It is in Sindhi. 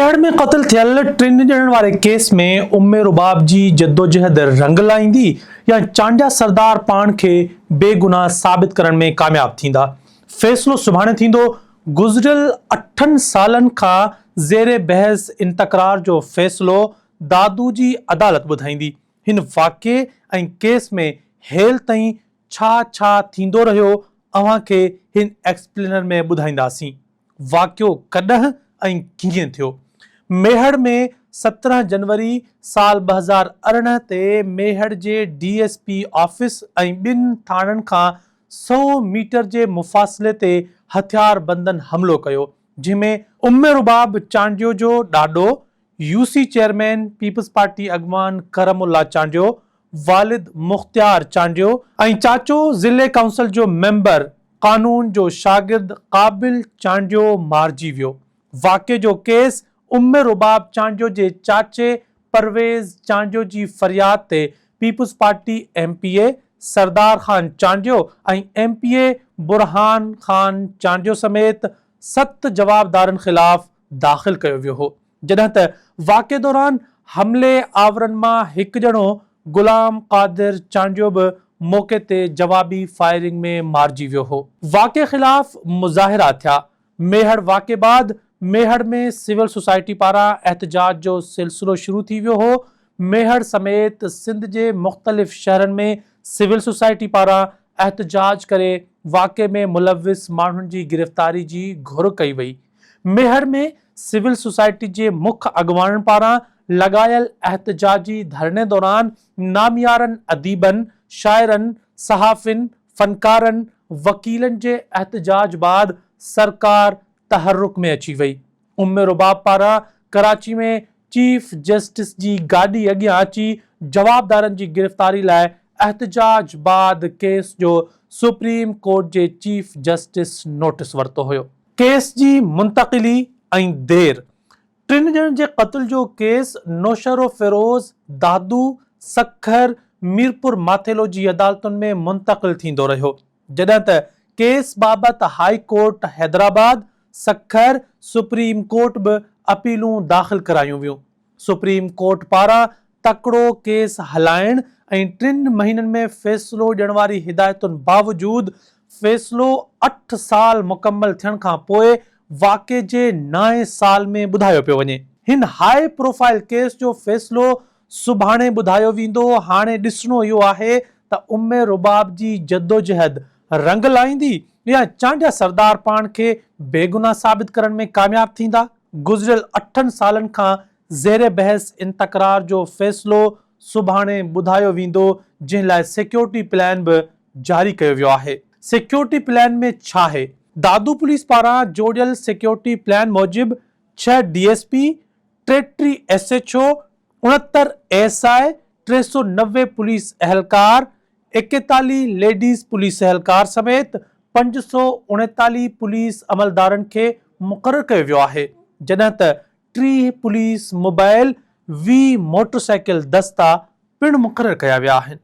ميهڙ ۾ قتل ٿيل ٽن ڄڻن واري ڪيس ۾ ام رباب جي جدوجهد رنگ لائيندي يا چانڊيا سردار پاڻ کي بيگناهه ثابت ڪرڻ ۾ ڪامياب ٿيندا؟ فيصلو سڀاڻي ٿيندو، گذريل اٺن سالن کان زير بحث ان تڪرار جو فيصلو دادو جي عدالت ٻڌائيندي. هن واقعي ۽ ڪيس ۾ هيل تائين ڇا ڇا ٿيندو رهيو اوهان کي هن ايڪسپلينر ۾ ٻڌائينداسين. واقعو ڪڏهن ۽ ڪيئن ٿيو؟ ميهڙ ۾ 17 جنوري سال 2018 تي ميهڙ جي ڊي ايس پي آفيس ۽ ٻن ٿاڻن کان سئو ميٽر جي مفاصلي تي هٿياربندن حملو ڪيو جنهن ۾ ام رباب چانڊيو جو ڏاڏو U C chairman peoples party اڳواڻ ڪرم الله چانڊيو، والد مختيار چانڊيو ۽ چاچو ضلعي ڪائونسل جو ميمبر قانون جو شاگرد قابل چانڊيو مارجي ويو. واقعي جو ڪيس ام رباب چانڊيو جي چاچي پرويز چانڊيو جي فرياد تي peoples party M P A Sardar Khan Chandio ۽ M P A Burhan Khan Chandio سميت ست جوابدارن خلاف داخل ڪيو ويو هو، جڏهن ته واقعي دوران حملي آورن مان هڪ ڄڻو غلام قادر چانڊيو به موقعي تي جوابي فائرنگ ۾ مارجي ويو هو. واقعي خلاف مظاهرا ٿيا، ميهڙ واقعي بعد ميهڙ ۾ سول سوسائٽي پاران احتجاج جو سلسلو شروع ٿي ويو هو، ميهڙ سميت سنڌ جي مختلف شهرن ۾ سول سوسائٽي پاران احتجاج ڪري واقعي ۾ ملوث ماڻهن جي گرفتاري جي گهر ڪئي وئي. ميهڙ ۾ سول سوسائٽي جي مک اڳواڻن پاران لڳايل احتجاجي ڌرڻي دوران ناميارن اديبن، شاعرن، صحافين، فنڪارن، وڪيلن جي احتجاج بعد سرڪار تحرڪ ۾ اچي وئي. ام رباب پاران ڪراچي ۾ چيف جسٽس جي گاڏي اڳيان اچي جوابدارن جي گرفتاري لاء احتجاج بعد ڪيس جو سپريم ڪورٽ جي چيف جسٽس نوٽيس ورتو هيو. ڪيس جي منتقلي ۽ دير، ٽن ڄڻن جي قتل جو ڪيس نوشهروفيروز، دادو، سکر، ميرپور ماٿيلو جي عدالتن ۾ منتقل ٿيندو رهيو، جڏهن ته ڪيس بابت high court Hyderabad, Sukkur, supreme court به اپيلون داخل ڪرايون ويون. سپريم ڪورٽ پاران تڪڙو ڪيس هلائڻ ۽ ٽن مهينن ۾ فيصلو ڏيڻ واري هدايتن باوجود فيصلو اٺ سال مڪمل ٿيڻ کان پوء واقعي جي نائين سال ۾ ٻڌايو پيو وڃي. هن هاء پروفائل ڪيس جو فيصلو سڀاڻي ٻڌايو ويندو، هاڻي ڏسڻو اهو آهي ته ام رباب جي جدوجهد رنگ لائيندي يا چانڊيا سردار پاڻ کي بيگناهه ثابت ڪرڻ ۾ ڪامياب ٿيندا. گذريل اٺن سالن کان زير بحث ان تڪرار جو فيصلو سڀاڻي ٻڌايو ويندو جنهن لاء سيڪيورٽي پلان به جاري ڪيو ويو آهي. سيڪيورٽي پلان ۾ ڇاهي؟ دادو پوليس پاران جوڙيل سيڪيورٽي پلان موجب ڇهه D S P, 33 S H O, 69 S I, 390 police اهلڪار، 41 ليڊيز پوليس اهلڪار سميت 539 پوليس عملدارن کي مقرر ڪيو ويو آهي، جڏهن ته 30 پوليس موبائل، 20 موٽرسائيڪل دستا پڻ مقرر ڪيا ويا آهن.